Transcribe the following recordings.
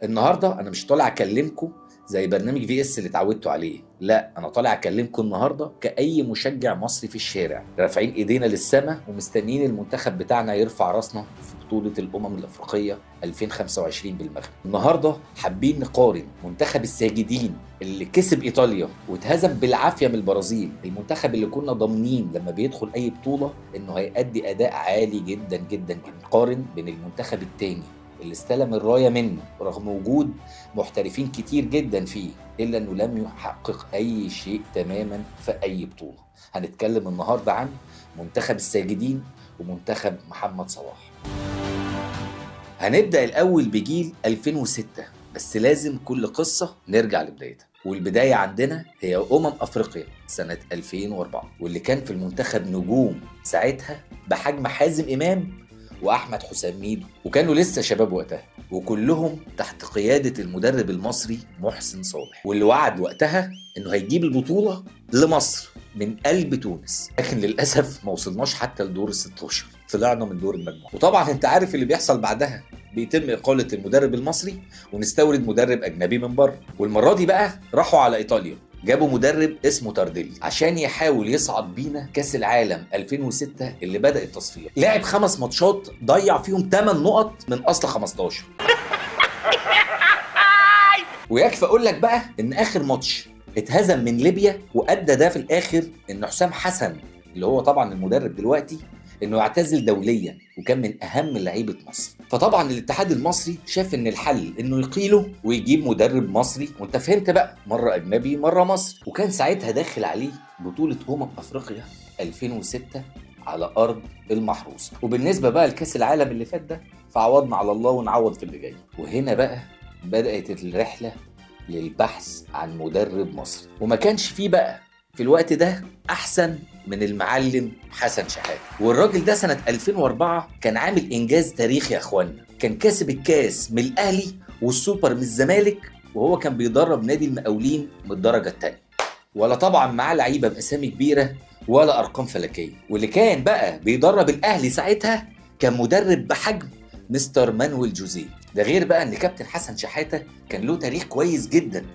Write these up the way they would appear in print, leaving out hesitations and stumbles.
النهارده انا مش طالع اكلمكم زي برنامج VS اللي اتعودتوا عليه، لا انا طالع اكلمكم النهارده كأي مشجع مصري في الشارع، رافعين ايدينا للسما ومستنيين المنتخب بتاعنا يرفع راسنا في بطولة الامم الافريقية 2025 بالمغرب. النهارده حابين نقارن منتخب الساجدين اللي كسب ايطاليا واتهزم بالعافية من البرازيل، المنتخب اللي كنا ضامنين لما بيدخل اي بطولة انه هيأدي اداء عالي جدا جدا جدا، قارن بين المنتخب التاني اللي استلم الراية منه رغم وجود محترفين كتير جدا فيه، إلا أنه لم يحقق أي شيء تماما في أي بطولة. هنتكلم النهاردة عن منتخب الساجدين ومنتخب محمد صلاح. هنبدأ الأول بجيل 2006، بس لازم كل قصة نرجع لبدايتها، والبداية عندنا هي أمم أفريقيا سنة 2004، واللي كان في المنتخب نجوم ساعتها بحجم حازم إمام واحمد حسام ميدو، وكانوا لسه شباب وقتها، وكلهم تحت قيادة المدرب المصري محسن صالح، واللي وعد وقتها انه هيجيب البطولة لمصر من قلب تونس، لكن للاسف ما وصلناش حتى لدور ال 16، طلعنا من دور المجموعة. وطبعا انت عارف اللي بيحصل بعدها، بيتم اقاله المدرب المصري ونستورد مدرب اجنبي من بره، والمرة دي بقى راحوا على ايطاليا، جابوا مدرب اسمه تارديلي عشان يحاول يصعد بينا كاس العالم 2006 اللي بدأ التصفية. لعب 5 ماتشات ضيع فيهم 8 نقط من اصل 15. ويكفي اقول لك بقى ان اخر ماتش اتهزم من ليبيا، وادى ده في الاخر ان حسام حسن اللي هو طبعا المدرب دلوقتي انه يعتزل دوليا، وكان من اهم لعيبة مصر. فطبعا الاتحاد المصري شاف ان الحل انه يقيله ويجيب مدرب مصري، وانت فهمت بقى، مرة اجنبي مرة مصري. وكان ساعتها داخل عليه بطوله افريقيا 2006 على ارض المحروسة. وبالنسبة بقى لكاس العالم اللي فات ده فعوضنا على الله ونعوض في اللي جاي. وهنا بقى بدات الرحلة للبحث عن مدرب مصري، وما كانش فيه بقى في الوقت ده احسن من المعلم حسن شحاته. والراجل ده سنة 2004 كان عامل انجاز تاريخي يا اخوانا، كان كاسب الكاس من الاهلي والسوبر من الزمالك، وهو كان بيدرب نادي المقاولين من الدرجة الثانية، ولا طبعا معاه لعيبة باسامي كبيرة ولا ارقام فلكيه. واللي كان بقى بيدرب الاهلي ساعتها كان مدرب بحجم مستر مانويل جوزيه. ده غير بقى ان كابتن حسن شحاته كان له تاريخ كويس جدا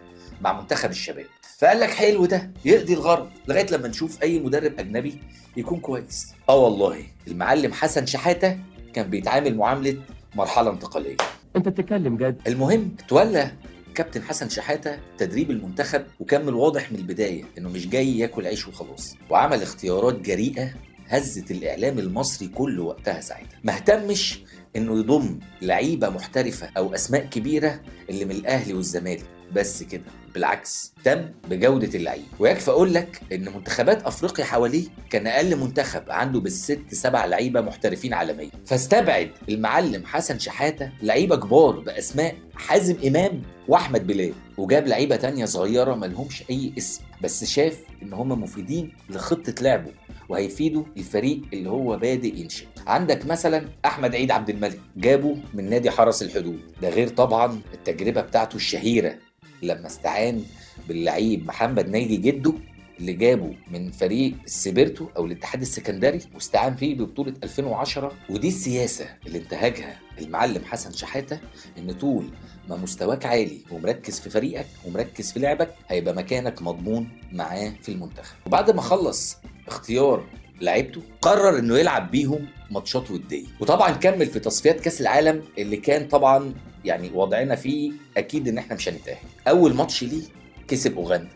مع منتخب الشباب، فقال لك حلو ده يقضي الغرض لغاية لما نشوف اي مدرب اجنبي يكون كويس. والله المعلم حسن شحاته كان بيتعامل معاملة مرحلة انتقالية. انت بتتكلم جد؟ المهم تولى كابتن حسن شحاته تدريب المنتخب، وكان من الواضح من البداية انه مش جاي ياكل عيش وخلاص، وعمل اختيارات جريئة هزت الاعلام المصري كله وقتها. ساعتها ما اهتمش انه يضم لعيبة محترفه او اسماء كبيرة اللي من الاهلي والزمالك بس كده، بالعكس تم بجودة اللعيب. ويكفي اقول لك ان منتخبات افريقيا حواليه كان اقل منتخب عنده بال6 7 لعيبة محترفين عالميا، فاستبعد المعلم حسن شحاته لعيبة كبار باسماء حازم امام واحمد بلال، وجاب لعيبة تانية صغيرة ملهمش اي اسم، بس شاف ان هم مفيدين لخطة لعبه وهيفيدوا الفريق اللي هو بادئ ينشئ. عندك مثلا احمد عيد عبد الملك جابه من نادي حرس الحدود، ده غير طبعا التجربة بتاعته الشهيرة لما استعان باللعيب محمد ناجي جده اللي جابه من فريق السبيرتو او الاتحاد السكندري واستعان فيه ببطولة 2010. ودي السياسة اللي انتهجها المعلم حسن شحاته، ان طول ما مستواك عالي ومركز في فريقك ومركز في لعبك هيبقى مكانك مضمون معاه في المنتخب. وبعد ما خلص اختيار لعيبته قرر انه يلعب بيهم ماتشات وديه، وطبعا كمل في تصفيات كاس العالم اللي كان طبعا يعني وضعنا فيه اكيد ان احنا مش هنتاهل. اول ماتش ليه كسب اوغندا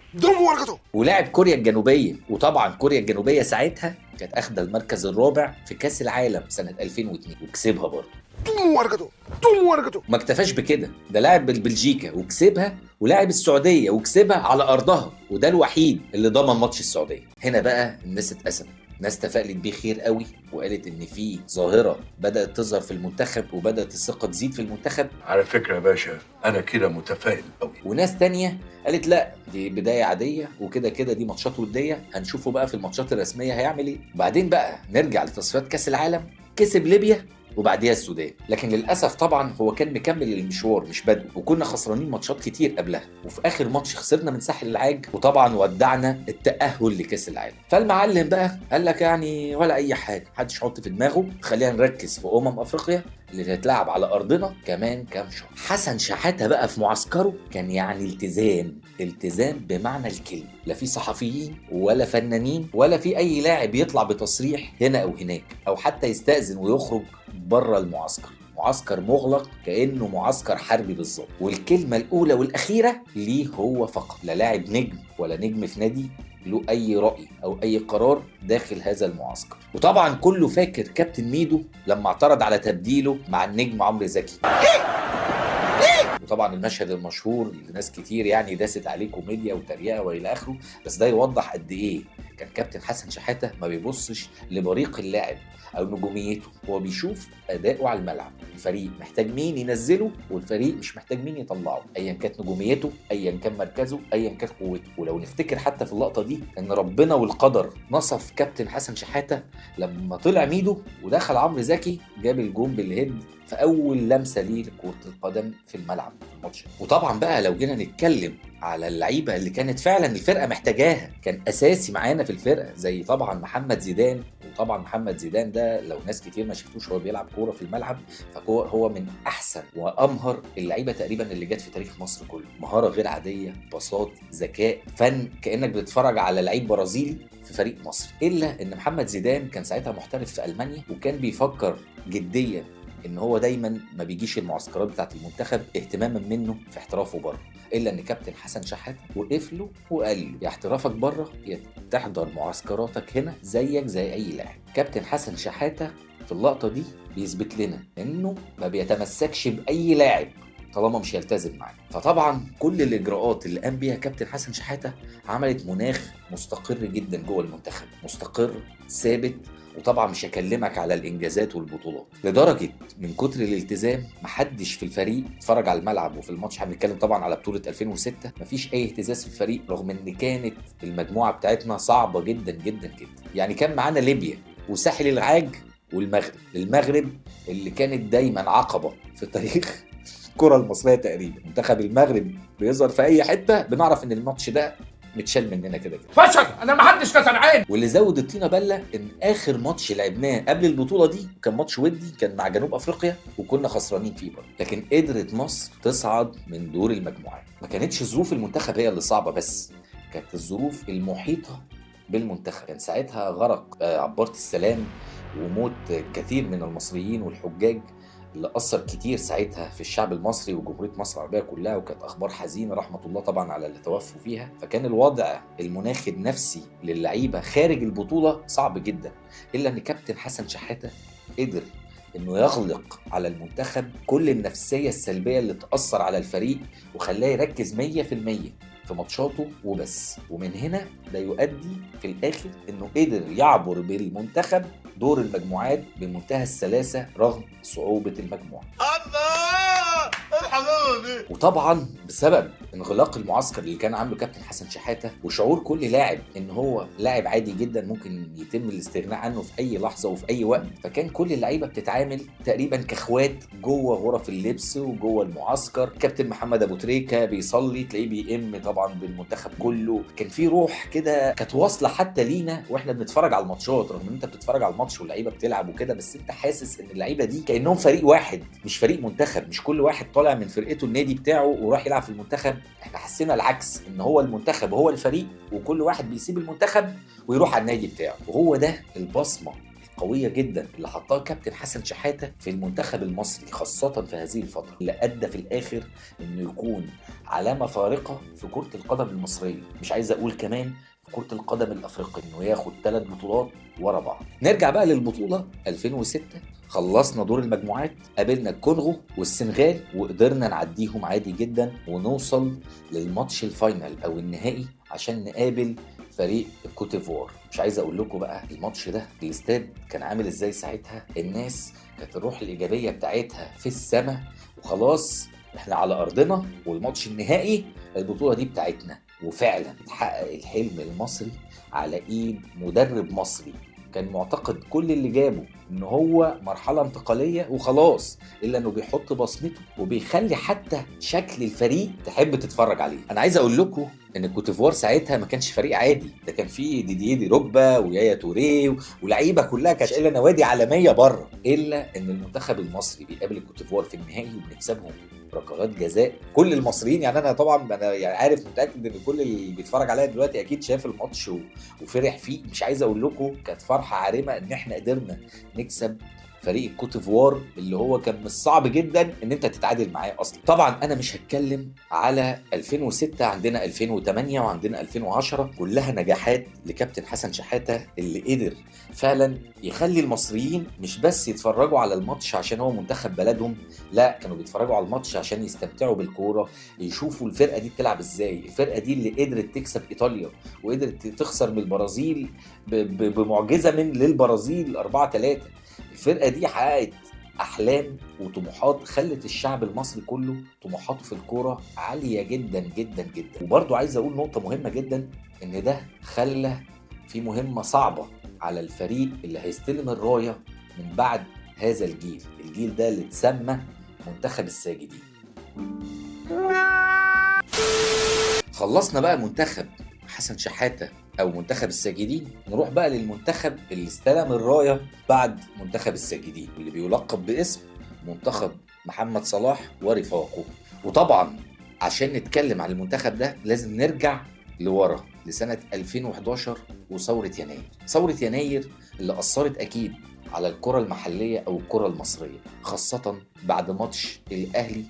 ولعب كوريا الجنوبية، وطبعا كوريا الجنوبية ساعتها كانت اخده المركز الرابع في كاس العالم سنة 2002 وكسبها برضه. ما اكتفاش بكده، ده لعب بلجيكا وكسبها، ولعب السعودية وكسبها على ارضها، وده الوحيد اللي ضمن ماتش السعودية. هنا بقى الناس اتقسمت، ناس تفائلت بيه خير قوي وقالت ان في ظاهره بدات تظهر في المنتخب وبدات الثقة تزيد في المنتخب. على فكرة يا باشا أنا كده متفائل أوي. وناس تانية قالت لا دي بداية عادية وكده كده دي ماتشات ودية، هنشوفه بقى في الماتشات الرسمية هيعمل ايه. وبعدين بقى نرجع لتصفيات كأس العالم، كسب ليبيا وبعديها السودان. لكن للاسف طبعا هو كان مكمل المشوار مش بادئ، وكنا خسرانين ماتشات كتير قبلها، وفي اخر ماتش خسرنا من ساحل العاج، وطبعا ودعنا التاهل لكاس العالم. فالمعلم بقى قال لك يعني ولا اي حاجة، محدش يحط في دماغه، خلينا نركز في افريقيا اللي هتلعب على ارضنا كمان كام شهر. حسن شحاته بقى في معسكره كان يعني التزام، التزام بمعنى الكلمة، لا في صحفيين ولا فنانين ولا في اي لاعب يطلع بتصريح هنا او هناك، او حتى يستأذن ويخرج بره المعسكر. معسكر مغلق كأنه معسكر حربي بالظبط، والكلمة الأولى والأخيرة ليه هو فقط، لا لاعب نجم ولا نجم في نادي له أي رأي أو أي قرار داخل هذا المعسكر. وطبعا كله فاكر كابتن ميدو لما اعترض على تبديله مع النجم عمرو زكي، وطبعا المشهد المشهور اللي ناس كتير يعني داست عليه كوميديا وتريقه والى اخره، بس ده يوضح قد ايه كان كابتن حسن شحاته ما بيبصش لبريق اللاعب او نجوميته، هو بيشوف اداؤه على الملعب. الفريق محتاج مين ينزله والفريق مش محتاج مين يطلعه، ايا كانت نجوميته، ايا كان مركزه، ايا كانت قوته. ولو نفتكر حتى في اللقطة دي ان ربنا والقدر نصف كابتن حسن شحاته لما طلع ميدو ودخل عمرو زكي، جاب الجون بال head في اول لمسه ليه لكرة القدم في الملعب في الماتش. وطبعا بقى لو جينا نتكلم على اللعيبة اللي كانت فعلا الفرقة محتاجاها، كان اساسي معانا في الفرقة، زي طبعا محمد زيدان. وطبعا محمد زيدان ده لو ناس كتير ما شفتوش هو بيلعب كورة في الملعب، فهو من احسن وامهر اللعيبة تقريبا اللي جت في تاريخ مصر كله. مهارة غير عادية، بساط، ذكاء، فن، كانك بتتفرج على لعيب برازيلي في فريق مصر. الا ان محمد زيدان كان ساعتها محترف في المانيا، وكان بيفكر جديا ان هو دايما ما بيجيش المعسكرات بتاعه المنتخب اهتماما منه في احترافه بره. الا ان كابتن حسن شحاته وقف له وقال له يا احترافك بره يا تحضر معسكراتك هنا زيك زي اي لاعب. كابتن حسن شحاته في اللقطة دي بيثبت لنا انه ما بيتمسكش باي لاعب طالما مش يلتزم معاه. فطبعا كل الاجراءات اللي قام بيها كابتن حسن شحاته عملت مناخ مستقر جدا جوه المنتخب، مستقر ثابت. وطبعا مش هكلمك على الانجازات والبطولات، لدرجة من كتر الالتزام محدش في الفريق اتفرج على الملعب وفي الماتش. هنتكلم طبعا على بطوله 2006، مفيش اي اهتزاز في الفريق، رغم ان كانت المجموعة بتاعتنا صعبة جدا جدا جدا. يعني كان معانا ليبيا وساحل العاج والمغرب، المغرب اللي كانت دايما عقبه في تاريخ الكره المصرية تقريبا. منتخب المغرب بيظهر في اي حتة بنعرف ان الماتش ده متشال مننا كده كده، فشل، انا ما حدش كسر عيني. واللي زود الطينه بله ان اخر ماتش لعبناه قبل البطولة دي كان ماتش ودي، كان مع جنوب افريقيا وكنا خسرانين فيه برضه، لكن قدرت مصر تصعد من دور المجموعات. ما كانتش ظروف المنتخب هي اللي صعبة، بس كانت الظروف المحيطة بالمنتخب. كان ساعتها غرق عبارة السلام وموت كثير من المصريين والحجاج، اللي أثر كتير ساعتها في الشعب المصري وجمهورية مصر العربية كلها، وكانت أخبار حزينة رحمة الله طبعا على اللي توفوا فيها. فكان الوضع المناخي النفسي للعيبة خارج البطولة صعب جدا، إلا أن كابتن حسن شحاتة قدر أنه يغلق على المنتخب كل النفسية السلبية اللي تأثر على الفريق، وخلاه يركز 100% في ماتشاته وبس. ومن هنا ده يؤدي في الآخر أنه قدر يعبر بالمنتخب دور المجموعات بمنتهى السلاسة رغم صعوبة المجموعة. الله الحلاوة دي. وطبعا بسبب انغلاق المعسكر اللي كان عامله كابتن حسن شحاتة، وشعور كل لاعب ان هو لاعب عادي جدا ممكن يتم الاستغناء عنه في اي لحظة وفي اي وقت، فكان كل اللعيبة بتتعامل تقريبا كاخوات جوه غرف اللبس وجوه المعسكر. كابتن محمد ابو تريكة بيصلي تلاقيه بيئم طبعا بالمنتخب كله. كان في روح كده كانت واصلة حتى لينا واحنا بنتفرج على الماتشات، رغم ان انت بتتفرج على الماتش واللعيبة بتلعب وكده، بس انت حاسس ان اللعيبة دي كانهم فريق واحد مش فريق منتخب، مش كل واحد طالع من فرقته النادي بتاعه وراح يلعب في المنتخب. احنا حسينا العكس، ان هو المنتخب هو الفريق وكل واحد بيسيب المنتخب ويروح على النادي بتاعه. وهو ده البصمة القوية جدا اللي حطها كابتن حسن شحاتة في المنتخب المصري، خاصة في هذه الفترة، اللي أدى في الآخر إنه يكون علامة فارقة في كرة القدم المصرية، مش عايز أقول كمان في كرة القدم الأفريقية، إنه ياخد 3 بطولات ورا بعض. نرجع بقى للبطولة 2006، خلصنا دور المجموعات، قابلنا الكونغو والسنغال وقدرنا نعديهم عادي جدا ونوصل للماتش ال final أو النهائي عشان نقابل فريق الكوتيفوار. مش عايز اقول لكم بقى الماتش ده الاستاد كان عامل ازاي ساعتها، الناس كانت الروح الايجابية بتاعتها في السماء، وخلاص احنا على ارضنا والماتش النهائي البطولة دي بتاعتنا. وفعلا اتحقق الحلم المصري على ايد مدرب مصري كان معتقد كل اللي جابه ان هو مرحلة انتقالية وخلاص، الا انه بيحط بصمته وبيخلي حتى شكل الفريق تحب تتفرج عليه. انا عايز اقول لكم ان كوتيفوار ساعتها ما كانش فريق عادي، ده كان فيه ديدييه دروجبا ويايا توريه ولعيبة كلها كانت الا نوادي عالمية بره، الا ان المنتخب المصري بيقابل الكوتيفوار في النهائي وبنكسبهم ركلات جزاء. كل المصريين، يعني انا طبعا انا يعني عارف متاكد ان كل اللي بيتفرج عليا دلوقتي اكيد شاف الماتش وفرح فيه. مش عايز اقول لكم كانت فرحه عارمة ان احنا قدرنا نكسب فريق الكوتيفوار اللي هو كان من الصعب جدا ان انت تتعادل معاه اصلا. طبعا انا مش هتكلم على 2006، عندنا 2008 وعندنا 2010، كلها نجاحات لكابتن حسن شحاته اللي قدر فعلا يخلي المصريين مش بس يتفرجوا على الماتش عشان هو منتخب بلدهم، لا كانوا بيتفرجوا على الماتش عشان يستمتعوا بالكورة، يشوفوا الفرقة دي بتلعب ازاي، الفرقة دي اللي قدرت تكسب ايطاليا وقدرت تخسر من البرازيل بمعجزه من للبرازيل 4-3. الفرقة دي حققت احلام وطموحات خلت الشعب المصري كله طموحاته في الكورة عالية جدا جدا جدا. وبرضو عايز اقول نقطة مهمة جدا، ان ده خلى في مهمة صعبة على الفريق اللي هيستلم الراية من بعد هذا الجيل، الجيل ده اللي اتسمى منتخب الساجدين. خلصنا بقى منتخب حسن شحاته او منتخب الساجدين، نروح بقى للمنتخب اللي استلم الراية بعد منتخب الساجدين واللي بيلقب باسم منتخب محمد صلاح ورفاقه. وطبعا عشان نتكلم عن المنتخب ده لازم نرجع لورا لسنه 2011 وثوره يناير. ثورة يناير اللي اثرت اكيد على الكره المحلية او الكره المصرية، خاصة بعد ماتش الاهلي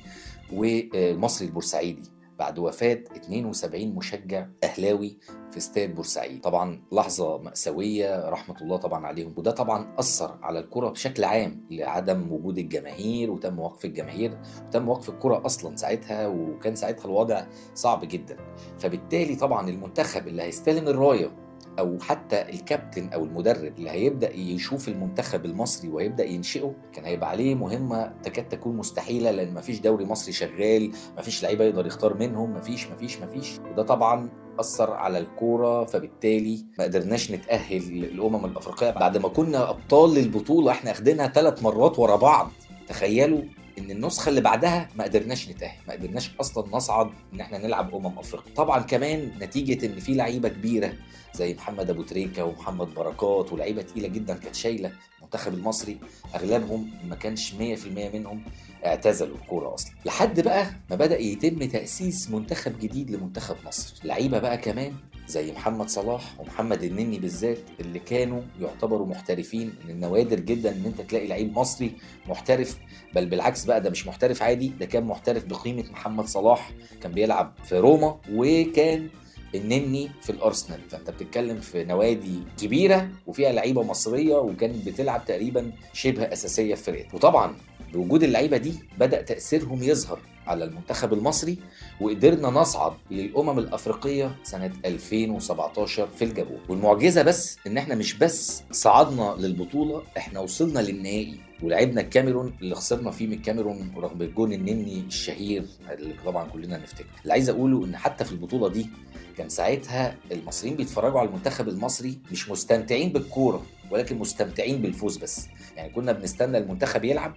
والمصري البورسعيدي بعد وفاة 72 مشجع أهلاوي في استاد بورسعيد. طبعا لحظة مأساوية رحمة الله طبعا عليهم، وده طبعا أثر على الكرة بشكل عام لعدم وجود الجماهير، وتم وقف الجماهير وتم وقف الكرة أصلا ساعتها، وكان ساعتها الوضع صعب جدا. فبالتالي طبعا المنتخب اللي هيستلم الراية أو حتى الكابتن أو المدرب اللي هيبدأ يشوف المنتخب المصري ويبدأ ينشئه كان هيبقى عليه مهمة تكاد تكون مستحيلة، لأن مفيش دوري مصري شغال، مفيش لعيبة يقدر يختار منهم، مفيش مفيش مفيش. وده طبعا أثر على الكورة، فبالتالي ما قدرناش نتأهل للأمم الأفريقية بعد ما كنا أبطال للبطولة، احنا أخدينها 3 مرات ورا بعض. تخيلوا ان النسخة اللي بعدها ما قدرناش نتاهل، ما قدرناش اصلا نصعد ان احنا نلعب افريقيا. طبعا كمان نتيجة ان في لعيبة كبيرة زي محمد ابو تريكه ومحمد بركات ولاعيبه تقيلة جدا كانت شايله المنتخب المصري، اغلبهم ما كانش 100% منهم اعتزلوا الكورة اصلا، لحد بقى ما بدا يتم تاسيس منتخب جديد لمنتخب مصر. لعيبة بقى كمان زي محمد صلاح ومحمد النني بالذات اللي كانوا يعتبروا محترفين. من النوادر جدا ان انت تلاقي لعيب مصري محترف، بل بالعكس بقى ده مش محترف عادي، ده كان محترف بقيمة محمد صلاح، كان بيلعب في روما وكان النني في الارسنال. فانت بتتكلم في نوادي كبيرة وفيها لعيبة مصرية وكانت بتلعب تقريبا شبه اساسية في فرقتها. وطبعا بوجود اللعيبة دي بدا تاثيرهم يظهر على المنتخب المصري، وقدرنا نصعد للأمم الأفريقية سنة 2017 في الجابون. والمعجزة بس إن إحنا مش بس صعدنا للبطولة، إحنا وصلنا للنهائي ولعبنا الكاميرون اللي خسرنا فيه من الكاميرون رغم الجون النني الشهير اللي طبعا كلنا نفتكره. اللي عايز أقوله إن حتى في البطولة دي كان ساعتها المصريين بيتفرجوا على المنتخب المصري مش مستمتعين بالكورة، ولكن مستمتعين بالفوز بس. يعني كنا بنستنى المنتخب يلعب،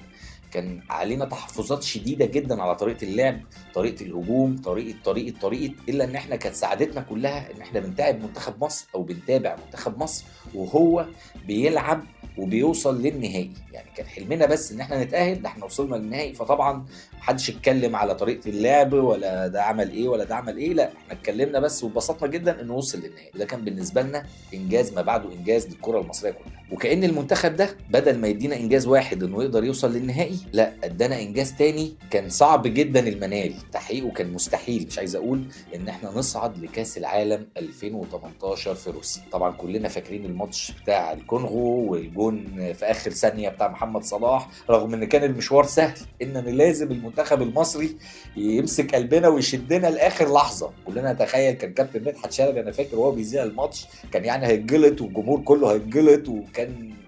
كان علينا تحفظات شديدة جدا على طريقه اللعب، طريقه الهجوم، طريقه، الا ان احنا كانت سعادتنا كلها ان احنا بنتابع منتخب مصر او بنتابع منتخب مصر وهو بيلعب وبيوصل للنهائي. يعني كان حلمنا بس ان احنا نتاهل، ده احنا وصلنا للنهائي. فطبعا محدش اتكلم على طريقه اللعب ولا ده عمل ايه ولا ده عمل ايه، لا احنا اتكلمنا بس واتبسطنا جدا انه وصل للنهائي. ده كان بالنسبة لنا انجاز ما بعده انجاز للكرة المصرية كلها. وكأن المنتخب ده بدل ما يدينا انجاز واحد انه يقدر يوصل للنهائي، لا ادانا انجاز تاني كان صعب جدا المنال، تحقيقه كان مستحيل. مش عايز اقول ان احنا نصعد لكاس العالم 2018 في روسيا. طبعا كلنا فاكرين الماتش بتاع الكونغو والجون في اخر ثانية بتاع محمد صلاح، رغم ان كان المشوار سهل، ان لازم المنتخب المصري يمسك قلبنا ويشدنا لاخر لحظة. كلنا نتخيل كان كابتن مدحت شلبي، انا فاكر وهو بيذيع الماتش كان يعني هيتجلط والجمهور كله هيتجلط،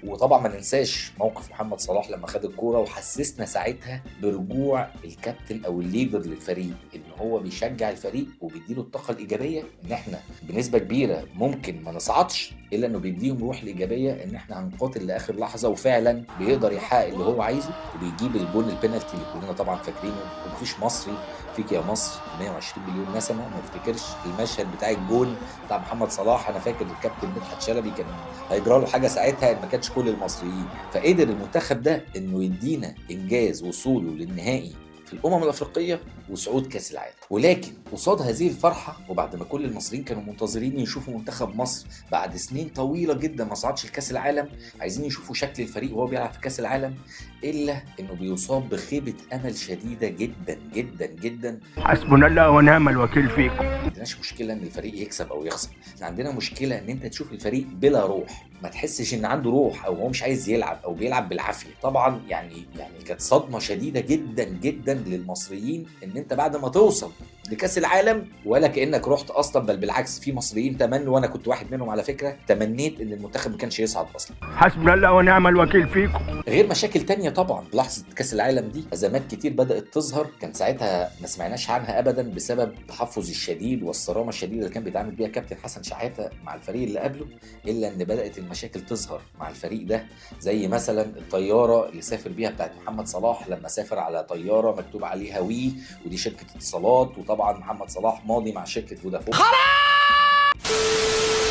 وطبعا ما ننساش موقف محمد صلاح لما خد الكورة وحسسنا ساعتها برجوع الكابتن او ال leader للفريق، ان هو بيشجع الفريق وبيديله الطاقة الايجابية ان احنا بنسبة كبيرة ممكن ما نصعدش، الا انه بيديهم روح الايجابية ان احنا هنقاتل لاخر لحظة، وفعلا بيقدر يحقق اللي هو عايزه وبيجيب الجون البينالتي اللي كلنا طبعا فاكرينه. ومفيش مصري فيك يا مصر 120 مليون نسمه ما يفتكرش المشهد بتاع الجون بتاع محمد صلاح. انا فاكر الكابتن مدحت شلبي كان هيجرى له حاجة ساعتها ان ما كانش كل المصريين. فقدر المنتخب ده انه يدينا انجاز وصوله للنهائي في الامم الافريقية وصعود كاس العالم. ولكن قصاد هذه الفرحة، وبعد ما كل المصريين كانوا منتظرين يشوفوا منتخب مصر بعد سنين طويلة جدا ما صعدش لكاس العالم، عايزين يشوفوا شكل الفريق وهو بيلعب في كاس العالم، الا انه بيصاب بخيبه امل شديدة جدا جدا جدا. حسبنا الله ونعم الوكيل فيكم. ما عندناش مشكلة ان الفريق يكسب او يخسر، احنا عندنا مشكلة ان انت تشوف الفريق بلا روح، ما تحسش ان عنده روح او هو مش عايز يلعب او بيلعب بالعافية. طبعا يعني كانت صدمة شديدة جدا جدا للمصريين ان انت بعد ما توصل لكاس العالم ولا كانك رحت اصلا، بل بالعكس في مصريين تمنوا، وانا كنت واحد منهم على فكرة، تمنيت ان المنتخب ما كانش يصعد اصلا. حسبنا الله ونعم الوكيل فيكم. غير مشاكل تانية طبعا لحظة كاس العالم دي، ازمات كتير بدات تظهر كان ساعتها ما سمعناش عنها ابدا بسبب التحفظ الشديد والصرامه الشديدة اللي كان بيتعامل بيها كابتن حسن شحاته مع الفريق اللي قبله، الا ان بدات المشاكل تظهر مع الفريق ده، زي مثلا الطيارة اللي سافر بيها بتاعت محمد صلاح لما سافر على طيارة مكتوب عليها وي، ودي شركة اتصالات، وطبعا محمد صلاح ماضي مع شركة فودافون.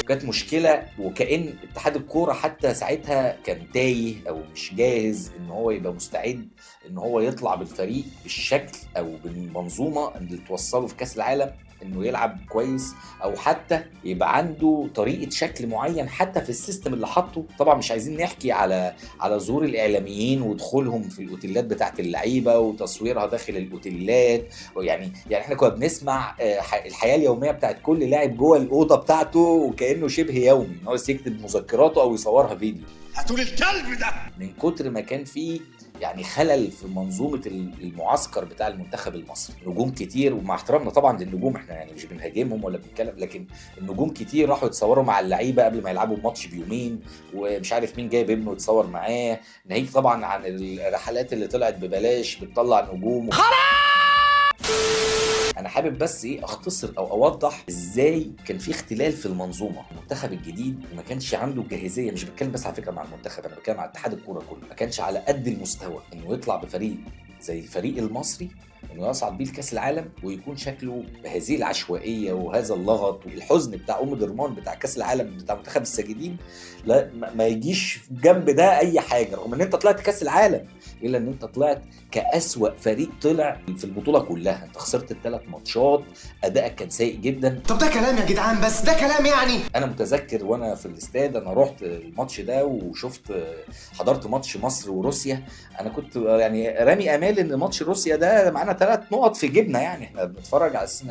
كانت مشكلة، وكأن اتحاد الكورة حتى ساعتها كان تايه او مش جاهز ان هو يبقى مستعد ان هو يطلع بالفريق بالشكل او بالمنظومه اللي توصله في كاس العالم انه يلعب كويس، او حتى يبقى عنده طريقه شكل معين حتى في ال system اللي حاطه. طبعا مش عايزين نحكي على ظهور الاعلاميين ودخولهم في الاوتيلات بتاعت اللعيبة وتصويرها داخل الاوتيلات، ويعني احنا كنا بنسمع الحياة اليومية بتاعت كل لاعب جوه الاوضة بتاعته وكانه شبه يومي، ان هو يكتب مذكراته او يصورها فيديو. هاتولي الكلب ده، من كتر ما كان فيه يعني خلل في منظومة المعسكر بتاع المنتخب المصري. نجوم كتير، ومع احترامنا طبعا للنجوم، احنا يعني مش بنهاجمهم ولا بنتكلم، لكن النجوم كتير راحوا يتصوروا مع اللعيبة قبل ما يلعبوا الماتش بيومين، ومش عارف مين جايب ابنه يتصور معاه، ناهيك طبعا عن الرحلات اللي طلعت ببلاش بتطلع نجوم. انا حابب بس اختصر او اوضح ازاي كان في اختلال في المنظومة. المنتخب الجديد ما كانش عنده الجاهزيه، مش بتكلم بس على فكرة مع المنتخب، انا بتكلم على اتحاد الكورة كله، ما كانش على قد المستوى انه يطلع بفريق زي الفريق المصري انه يصعد بيه لكاس العالم ويكون شكله بهذه العشوائية وهذا اللغط والحزن بتاع ام درمان بتاع كاس العالم بتاع منتخب الساجدين. لا ما يجيش جنب ده اي حاجة، رغم ان انت طلعت كاس العالم، الا ان انت طلعت كأسوأ فريق طلع في البطولة كلها. انت خسرت ال3 ماتشات، ادائك كان سيء جدا. طب ده كلام يا جدعان، بس ده كلام يعني. انا متذكر وانا في الاستاد، انا رحت الماتش ده وشفت، حضرت ماتش مصر وروسيا، انا كنت يعني رامي امال ان ماتش روسيا ده معانا 3 نقط في جبنا، يعني احنا بنتفرج على اساس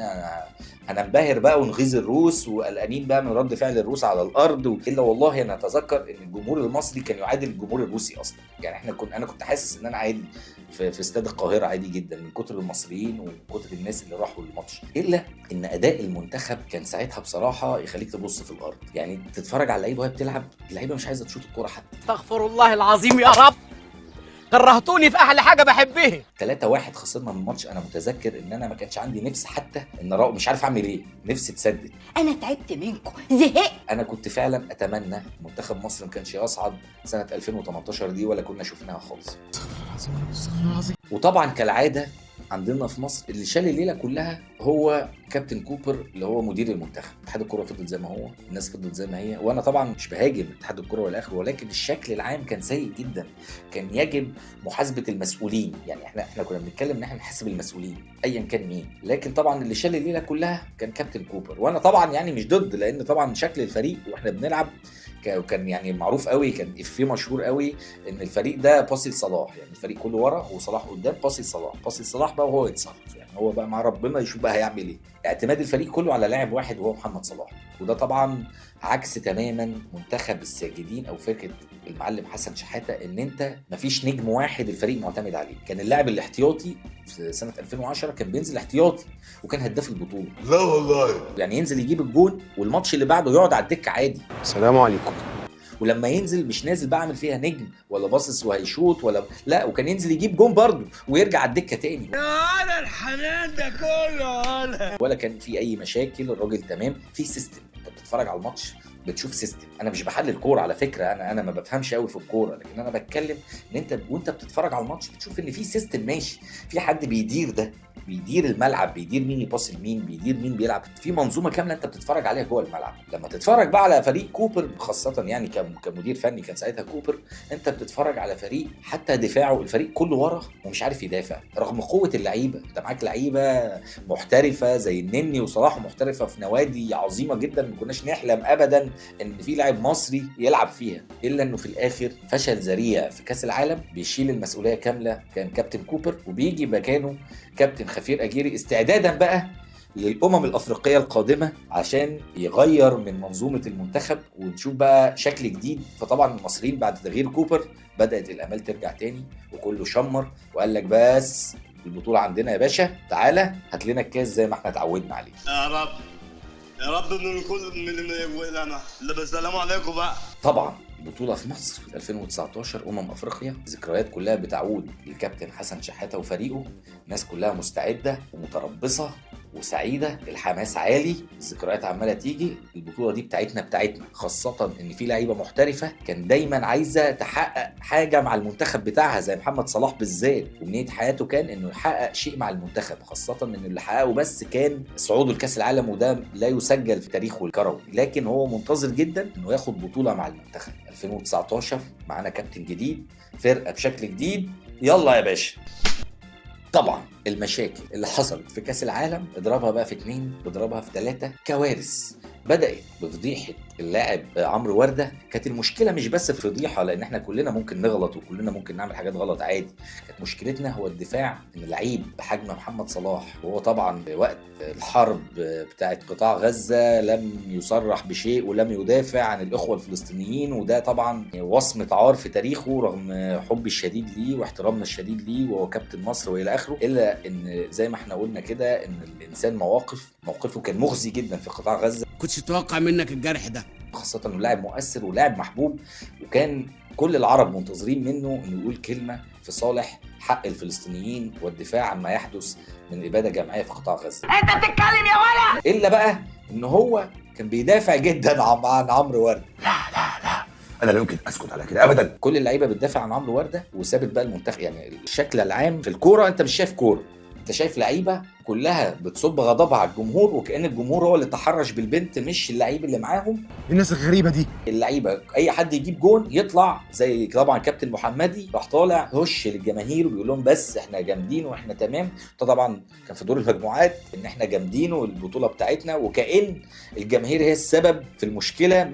هننبهر بقى ونغيظ الروس، وقلقانين بقى من رد فعل الروس على الارض. الا والله انا اتذكر ان الجمهور المصري كان يعادل الجمهور الروسي اصلا، يعني انا كنت حاسس ان انا عادي في استاد القاهرة عادي جدا من كتر المصريين ومن كتر الناس اللي راحوا الماتش. الا ان اداء المنتخب كان ساعتها بصراحة يخليك تبص في الارض، يعني تتفرج على اللعيبة وهي بتلعب، اللعيبة مش عايزه تشوط الكورة حتى. استغفر الله العظيم يا رب، كرهتوني في احلى حاجة بحبها. 3-1 خسرنا من الماتش. انا متذكر ان انا ما كانش عندي نفس حتى ان مش عارف اعمل ايه، نفسي اتسدد. انا تعبت منكم، زهقت. انا كنت فعلا اتمنى منتخب مصر ما كانش يصعد سنة 2018 دي، ولا كنا شفناها خالص. وطبعا كالعادة عندنا في مصر اللي شال الليلة كلها هو كابتن كوبر اللي هو مدير المنتخب. اتحاد الكره فضل زي ما هو، الناس فضلت زي ما هي، وانا طبعا مش بهاجم اتحاد الكره ولا اخره، ولكن الشكل العام كان سيء جدا. كان يجب محاسبه المسؤولين، يعني احنا كنا بنتكلم ان احنا نحاسب المسؤولين ايا كان مين، لكن طبعا اللي شال الليلة كلها كان كابتن كوبر. وانا طبعا يعني مش ضد، لان طبعا شكل الفريق واحنا بنلعب كان يعني معروف قوي، كان افيه مشهور قوي ان الفريق ده باصي لصلاح، يعني الفريق كله ورا وصلاح قدام، باصي لصلاح، باصي لصلاح بقى وهو يتصرف، يعني هو بقى مع ربنا يشوف بقى هيعمل ايه. اعتماد الفريق كله على لاعب واحد وهو محمد صلاح، وده طبعا عكس تماما منتخب الساجدين او فرقه المعلم حسن شحاته، ان انت مفيش نجم واحد الفريق معتمد عليه. كان اللاعب الاحتياطي في سنة 2010 كان بينزل احتياطي وكان هداف البطولة. لا والله، يعني ينزل يجيب الجون والماتش اللي بعده يقعد على الدكة عادي. السلام عليكم. ولما ينزل مش نازل بعمل فيها نجم ولا باصص وهيشوط ولا لا، وكان ينزل يجيب جون برضه ويرجع على الدكة تاني. انا الحنان ده كله ولا كان في اي مشاكل، الراجل تمام. في system، انت بتتفرج على الماتش بتشوف system. انا مش بحلل كورة على فكرة، انا ما بفهمش قوي في الكورة، لكن انا بتكلم ان انت وانت بتتفرج على الماتش بتشوف ان في system ماشي، في حد بيدير ده، بيدير الملعب، بيدير مين يباص لمين، بيدير مين بيلعب، في منظومة كاملة انت بتتفرج عليها جوه الملعب. لما تتفرج بقى على فريق كوبر خاصة، يعني كمدير فني كان ساعتها كوبر، انت بتتفرج على فريق حتى دفاعه الفريق كله ورا ومش عارف يدافع رغم قوة اللعيبة. انت معاك لعيبة محترفه زي النني وصلاح، محترفه في نوادي عظيمة جدا ما كناش نحلم ابدا ان في لاعب مصري يلعب فيها، الا انه في الاخر فشل ذريع في كاس العالم. بيشيل المسؤولية كاملة كان كابتن كوبر، وبيجي مكانه كابتن خفير اجيري استعدادا بقى للامم الافريقية القادمة عشان يغير من منظومة المنتخب ونشوف بقى شكل جديد. فطبعا المصريين بعد تغيير كوبر بدات الامال ترجع تاني، وكله شمر وقال لك بس البطولة عندنا يا باشا، تعالى هات لنا الكاس زي ما احنا اتعودنا عليه. يا رب يا رب من الكل من اللي السلام عليكم بقى. طبعا البطولة في مصر في 2019 افريقيا، ذكريات كلها بتعود للكابتن حسن شحاته وفريقه. الناس كلها مستعدة ومتربصه وسعيدة، الحماس عالي، الذكريات عماله تيجي. البطولة دي بتاعتنا بتاعتنا، خاصة ان في لعيبة محترفه كان دايما عايزه تحقق حاجة مع المنتخب بتاعها، زي محمد صلاح بالذات، وامنيه حياته كان انه يحقق شيء مع المنتخب، خاصة ان اللي حققه بس كان صعوده لكاس العالم، وده لا يسجل في تاريخه الكروي، لكن هو منتظر جدا انه ياخد بطوله مع المنتخب. 2019 معانا كابتن جديد، فرقه بشكل جديد، يلا يا باشا. طبعا المشاكل اللي حصلت في كاس العالم اضربها بقى في 2، اضربها في 3، كوارث. بدأت بفضيحة اللاعب عمرو وردة. كانت المشكلة مش بس في فضيحة، لأن احنا كلنا ممكن نغلط وكلنا ممكن نعمل حاجات غلط عادي. كانت مشكلتنا هو الدفاع، إن لعيب بحجم محمد صلاح، وهو طبعا وقت الحرب بتاعت قطاع غزة لم يصرح بشيء ولم يدافع عن الإخوة الفلسطينيين، وده طبعا وصمة عار في تاريخه رغم حبي الشديد ليه واحترامنا الشديد ليه، وهو كابتن مصر وإلى آخره. إلا إن زي ما احنا قلنا كده إن الإنسان موقفه كان مخزي جدا في قطاع غزة. كنتش اتوقع منك الجرح ده، خاصة انه لاعب مؤثر ولاعب محبوب، وكان كل العرب منتظرين منه انه يقول كلمة في صالح حق الفلسطينيين والدفاع عما يحدث من إبادة جماعية في قطاع غزة. انت بتتكلم يا ولا؟ الا بقى ان هو كان بيدافع جدا عن عمرو وردة. لا لا لا، انا لا يمكن اسكت على كده ابدا. كل اللعيبة بتدافع عن عمرو وردة وسابت بقى المنتخب. يعني الشكل العام في الكورة انت مش شايف كورة، انت شايف لعيبة كلها بتصب غضبها على الجمهور، وكأن الجمهور هو اللي تحرش بالبنت مش اللعيب اللي معاهم. الناس الغريبة دي، اللعيبة اي حد يجيب جون يطلع، زي طبعا كابتن محمدي راح طالع هش للجماهير وبيقول لهم بس احنا جامدين واحنا تمام. طبعا كان في دور المجموعات ان احنا جامدين والبطوله بتاعتنا، وكأن الجماهير هي السبب في المشكلة.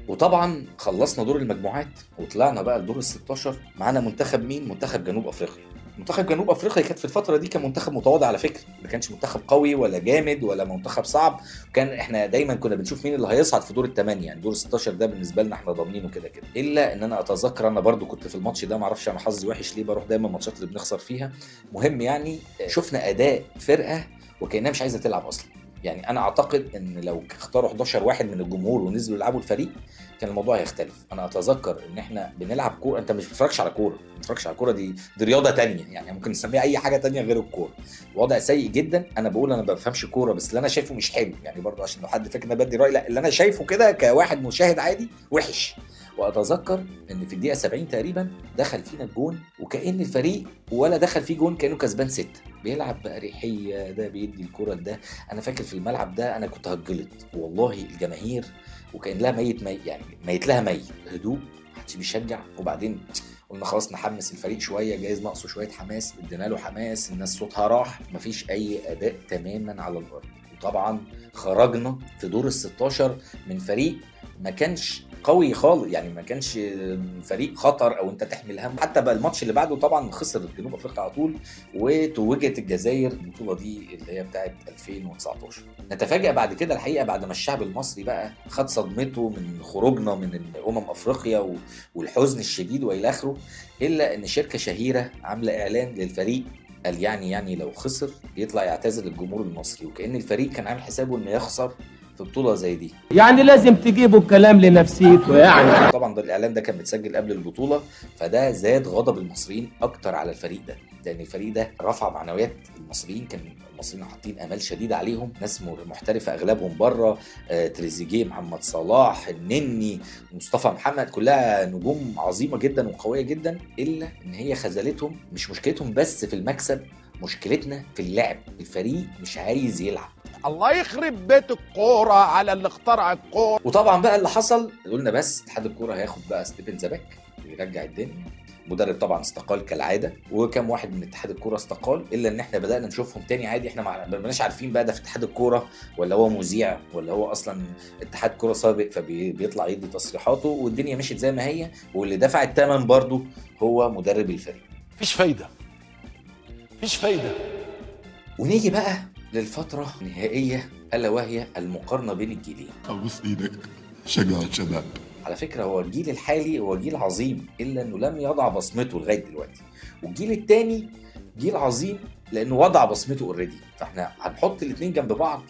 وطبعا خلصنا دور المجموعات وطلعنا بقى لدور ال16. معانا منتخب مين؟ منتخب جنوب افريقيا. منتخب جنوب افريقيا كانت في الفترة دي كان منتخب متواضع على فكرة، ما كانش منتخب قوي ولا جامد ولا منتخب صعب. كان احنا دايما كنا بنشوف مين اللي هيصعد في دور الثمانية، يعني دور 16 ده بالنسبة لنا احنا ضامنينه كده كده. الا ان انا اتذكر انا برضو كنت في الماتش ده، ما اعرفش انا حظي وحش ليه بروح دايما الماتشات اللي بنخسر فيها. مهم يعني شفنا اداء فرقه وكانها مش عايزه تلعب اصلا. يعني انا اعتقد ان لو اختاروا 11 واحد من الجمهور ونزلوا يلعبوا الفريق كان الموضوع هيختلف. انا اتذكر ان احنا بنلعب كورة، انت مش بتتفرجش على كورة، ما بتتفرجش على كورة، دي رياضة تانية، يعني ممكن نسميها اي حاجة تانية غير الكورة. الوضع سيء جدا. انا بقول انا ما بفهمش كورة، بس اللي انا شايفه مش حلو، يعني برضه عشان لو حد فاكر ان انا بدي راي، لا، اللي انا شايفه كده كواحد مشاهد عادي وحش. واتذكر ان في الدقيقة 70 تقريبا دخل فينا الجون، وكأن الفريق ولا دخل فيه جون، كأنه كسبان 6، بيلعب بأريحية، ده بيدي الكرة لده. انا فاكر في الملعب ده انا كنت هتجلط والله، الجماهير وكأن لها ميت يعني ميت لها ميت، هدوء، محدش بيشجع. وبعدين قلنا خلاص نحمس الفريق شوية، جايز ناقصه شوية حماس، ادينا له حماس، الناس صوتها راح، مفيش اي اداء تماما على الارض. وطبعا خرجنا في دور ال16 من فريق ما كانش قوي خالص، يعني ما كانش فريق خطر او انت تحمل هم. حتى بقى الماتش اللي بعده طبعا خسر جنوب افريقيا على طول، وتوجت الجزائر البطولة دي اللي هي بتاعه 2019. نتفاجأ بعد كده الحقيقة بعد ما الشعب المصري بقى خد صدمته من خروجنا من افريقيا والحزن الشديد والى اخره، الا ان شركة شهيرة عامله اعلان للفريق قال يعني لو خسر يطلع يعتذر للجمهور المصري، وكأن الفريق كان عامل حسابه انه يخسر في بطوله زي دي. يعني لازم تجيبوا الكلام لنفسيكوا يعني. طبعا ده الاعلان ده كان متسجل قبل البطولة، فده زاد غضب المصريين اكتر على الفريق ده، لان الفريق ده رفع معنويات المصريين. كان المصريين حاطين امال شديدة عليهم، ناس محترفه اغلبهم بره، تريزيجيه، محمد صلاح، النني، مصطفى محمد، كلها نجوم عظيمة جدا وقويه جدا، الا ان هي خذلتهم. مش مشكلتهم بس في المكسب، مشكلتنا في اللعب، الفريق مش عايز يلعب. الله يخرب بيت الكورة على اللي اخترع الكورة. وطبعا بقى اللي حصل قلنا بس اتحاد الكورة هياخد بقى ستيفن زباك ويرجع الدنيا. المدرب طبعا استقال كالعادة، وكم واحد من اتحاد الكورة استقال، الا ان احنا بدانا نشوفهم تاني عادي. احنا ما بقناش عارفين بقى ده في اتحاد الكورة ولا هو مذيع ولا هو اصلا اتحاد كورة سابق، فبيطلع يدي تصريحاته والدنيا مشيت زي ما هي. واللي دفع الثمن برضه هو مدرب الفريق. مفيش فايده، مفيش فايده. ونيجي بقى للفترة النهائية، الا وهي المقارنة بين الجيلين. ابوس ايدك شجع الشباب. على فكرة هو الجيل الحالي هو جيل عظيم، إلا أنه لم يضع بصمته لغاية دلوقتي، والجيل الثاني جيل عظيم لأنه وضع بصمته already. فاحنا هنحط الاثنين جنب بعض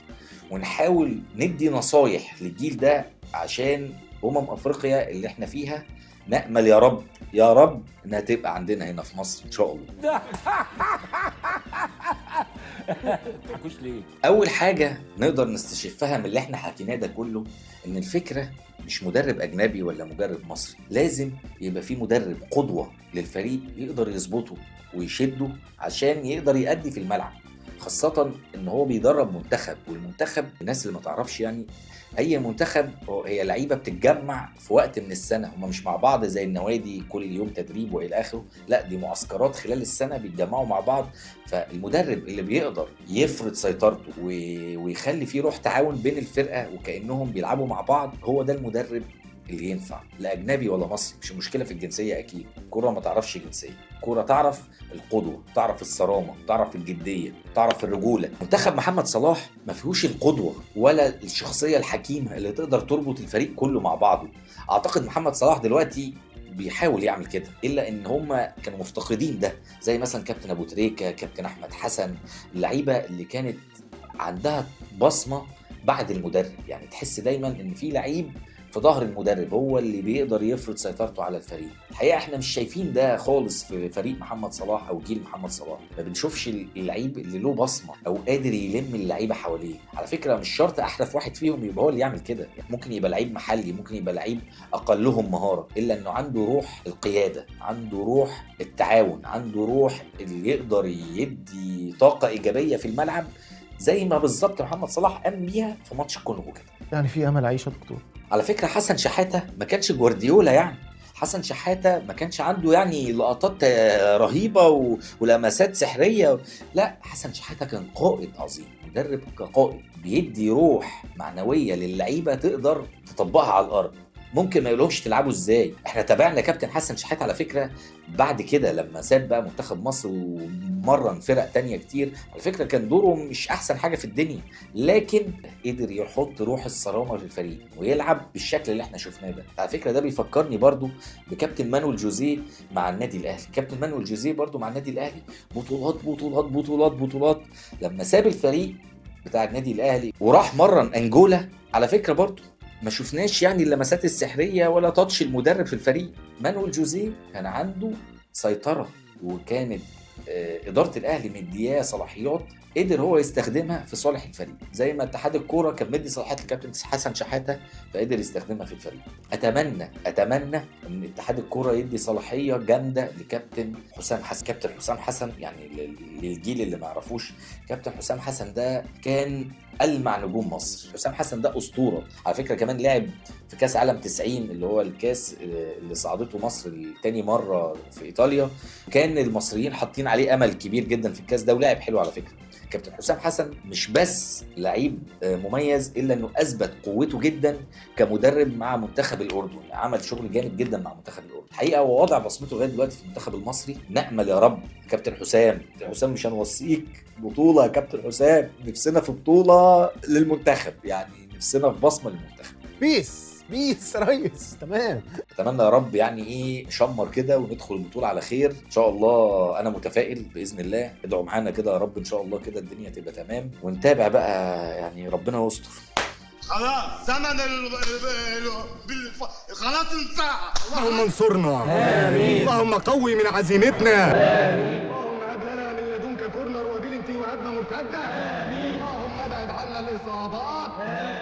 ونحاول ندي نصايح للجيل ده عشان أفريقيا اللي احنا فيها نأمل يا رب يا رب إنها تبقى عندنا هنا في مصر إن شاء الله. تضحكوش ليه؟ أول حاجة نقدر نستشفها من اللي احنا حكيناه ده كله، إن الفكرة مش مدرب أجنبي ولا مدرب مصري، لازم يبقى في مدرب قدوة للفريق يقدر يظبطه ويشده عشان يقدر يأدي في الملعب، خاصة إن هو بيدرب منتخب، والمنتخب الناس اللي ما تعرفش يعني أي منتخب هي لعيبة بتتجمع في وقت من السنة، هما مش مع بعض زي النوادي كل يوم تدريب وإلى آخره، لا دي معسكرات خلال السنة بيتجمعوا مع بعض. فالمدرب اللي بيقدر يفرض سيطرته ويخلي فيه روح تعاون بين الفرقة وكأنهم بيلعبوا مع بعض، هو ده المدرب اللي ينفع، لا أجنبي ولا مصري. مش مشكلة في الجنسية، أكيد كرة ما تعرفش جنسية، كرة تعرف القدوة، تعرف الصرامة، تعرف الجدية، تعرف الرجولة. منتخب محمد صلاح ما فيهوش القدوة ولا الشخصية الحكيمة اللي تقدر تربط الفريق كله مع بعضه. أعتقد محمد صلاح دلوقتي بيحاول يعمل كده، إلا إن هم كانوا مفتقدين ده، زي مثلا كابتن أبو تريكة، كابتن أحمد حسن، اللعيبة اللي كانت عندها بصمة بعد المدرب. يعني تحس دايما إن في لعيب في ظهر المدرب هو اللي بيقدر يفرض سيطرته على الفريق. الحقيقة احنا مش شايفين ده خالص في فريق محمد صلاح او جيل محمد صلاح، ما بنشوفش اللعيب اللي له بصمة او قادر يلم اللعيبة حواليه. على فكرة مش شرط احرف واحد فيهم يبقى هو اللي يعمل كده، يعني ممكن يبقى لعيب محلي، ممكن يبقى لعيب اقلهم مهارة، الا انه عنده روح القيادة، عنده روح التعاون، عنده روح اللي يقدر يدي طاقة ايجابية في الملعب، زي ما بالظبط محمد صلاح قام بيها في ماتش الكونغو كده. يعني في امل عيش يا دكتور. على فكرة حسن شحاتة ما كانش جوارديولا، يعني حسن شحاتة ما كانش عنده يعني لقطات رهيبة ولمسات سحرية، لا حسن شحاتة كان قائد عظيم، مدرب كقائد بيدي روح معنوية للعيبة تقدر تطبقها على الأرض. ممكن ما يقولهمش تلعبوا ازاي. احنا تابعنا كابتن حسن شحاتة على فكرة بعد كده لما ساب بقى منتخب مصر ومرن فرق تانية كتير، على فكرة كان دوره مش احسن حاجة في الدنيا، لكن قدر يحط روح الصرامة للفريق ويلعب بالشكل اللي احنا شفناه ده. على فكرة ده بيفكرني برضو بكابتن مانويل جوزيه مع النادي الاهلي. كابتن مانويل جوزيه برضو مع النادي الاهلي بطولات بطولات بطولات بطولات. لما ساب الفريق بتاع النادي الاهلي وراح مرن انجولا، على فكرة برضو ما شفناش يعني اللمسات السحرية ولا touch المدرب في الفريق. مانويل جوزيه كان عنده سيطرة، وكانت إدارة الأهلي مدياه صلاحيات قدر هو يستخدمها في صالح الفريق، زي ما اتحاد الكورة كان مدي صلاحيات لكابتن حسن شحاتة فقدر يستخدمها في الفريق. أتمنى إن اتحاد الكورة يدي صلاحية جامدة لكابتن حسام حسن. كابتن حسام حسن يعني للجيل اللي ما يعرفوش، كابتن حسام حسن ده كان ألمع نجوم مصر. حسام حسن ده أسطورة على فكرة، كمان لعب في كاس عالم 90 اللي هو الكاس اللي صعدته مصر لتاني مرة في إيطاليا، كان المصريين حاطين عليه أمل كبير جدا في الكاس ده، ولعب حلو على فكرة. كابتن حسام حسن مش بس لعيب مميز، إلا أنه أثبت قوته جدا كمدرب مع منتخب الأردن، عمل شغل جامد جدا مع منتخب الأردن. الحقيقة هو وضع بصمته لغاية دلوقتي في المنتخب المصري. نأمل يا رب كابتن حسام، كابتن حسام مش هنوصيك بطولة يا كابتن حسام، نفسنا في بطولة للمنتخب، يعني نفسنا في بصمة للمنتخب. peace peace ريس، تمام. اتمنى يا رب يعني ايه شمر كده وندخل البطولة على خير ان شاء الله. انا متفائل باذن الله، ادعوا معانا كده يا رب ان شاء الله كده الدنيا تبقى تمام، ونتابع بقى يعني ربنا يستر. خلاص زمن خلاص انتهى. اللهم انصرنا، آمين. اللهم قوي من عزيمتنا، آمين. اللهم هب لنا من لدنك كورنر وبلنتي وهجمه مرتدة، آمين. اللهم ابعد عنا الاصابات، آمين.